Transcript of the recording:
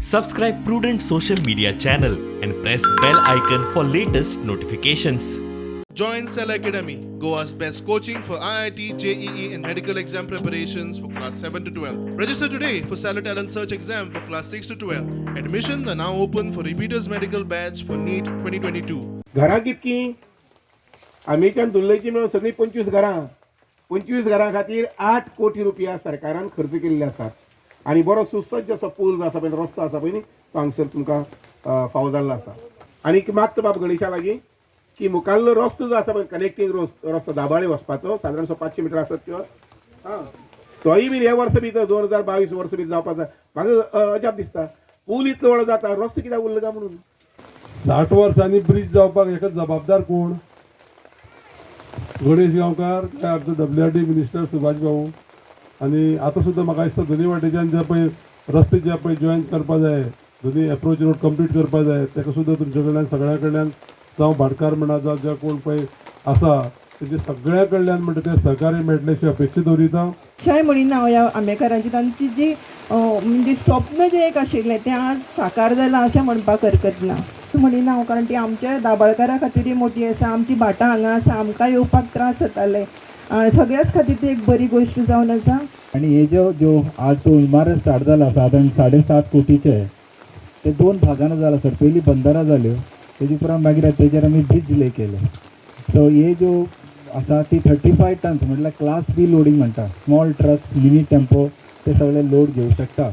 Subscribe Prudent Social Media channel and press bell icon for latest notifications. Join Cell Academy, Goa's best coaching for IIT, JEE, and medical exam preparations for class 7 to 12. Register today for Stellar Talent Search exam for class 6 to 12. Admissions are now open for repeaters medical batch for NEET 2022. घरां कितकी आमेच्यान धुल्लयची मेळून सगळीं 25 घरां. 25 घरां खातीर 8 कोटी रुपया सरकारान खर्च केल्ले आसात आनी बरो सुसज्ज असो पूल जो आसा पळय, रस्तो आसा पळय न्ही, तो हांगसर तुमकां फावो जाल्लो आसा. आनी मागता बाब गणेशा लागीं की मुखाल्लो रस्तो जो आसा पळय, कनेक्टींग रस्तो दाबाळे वचपाचो, सादारणसो 500 मिटर आसत किंवा आं, तोय बीन हे वर्स भितर, 2022 वर्स भितर जावपाचो. म्हाका अजाप दिसता, पूल इतलो व्हडलो जाता, रस्तो कित्याक उरलो काय म्हणून. 60 वर्सांनी ब्रीज जावपाक हेका जबाबदार कोण? गणेश गांवकार काय आमचो W R D minister Subhash भाऊ? आनी आतां सुद्दां म्हाका दिसता, दोनी वाटेच्यान जे पळय रस्ते जे पळय जॉयन करपा जाय, दोनी एप्रोच रोड कंप्लीट करपा जाय, ताका सुद्दां तुमचे कडल्यान, सगळ्या कडल्यान, जावं भाटकार म्हणा, जावं जे कोण पळय आसा तेजे सगळ्या कडल्यान म्हणटा ते सहकार्य मेळटलें अशी अपेक्षा दवरिता. अशेंय म्हणिना हांव, ह्या आंबेकारांची तांची जी म्हणजे स्वप्न जें एक आशिल्लें तें आज साकार जालां अशें म्हणपाक हरकत ना. म्हणिना हांव, कारण ती आमच्या दाबाळकारा खातीरय मोठी आसा. आमची भाटां हांगा आसा, आमकां येवपाक त्रास जाताले, सगळ्याच खातीर ती एक बरी गोश्ट जावन आसा. आणि हे ज्यो ज्यो आज तो इमारत स्टार्ट जाला, सादारण 7.5 कोटीचे, ते दोन भागांनी जाला सर. पयलीं बंदरां जाल्यो, तेजे उपरांत मागीर तेजेर आमी ब्रिज ले केले. सो हे ज्यो आसा ती 35 टन्स, म्हटल्यार क्लास बी लोडींग म्हणटा. स्मॉल ट्रक्स, मिनी टेम्पो ते सगळे लोड घेवं शकता.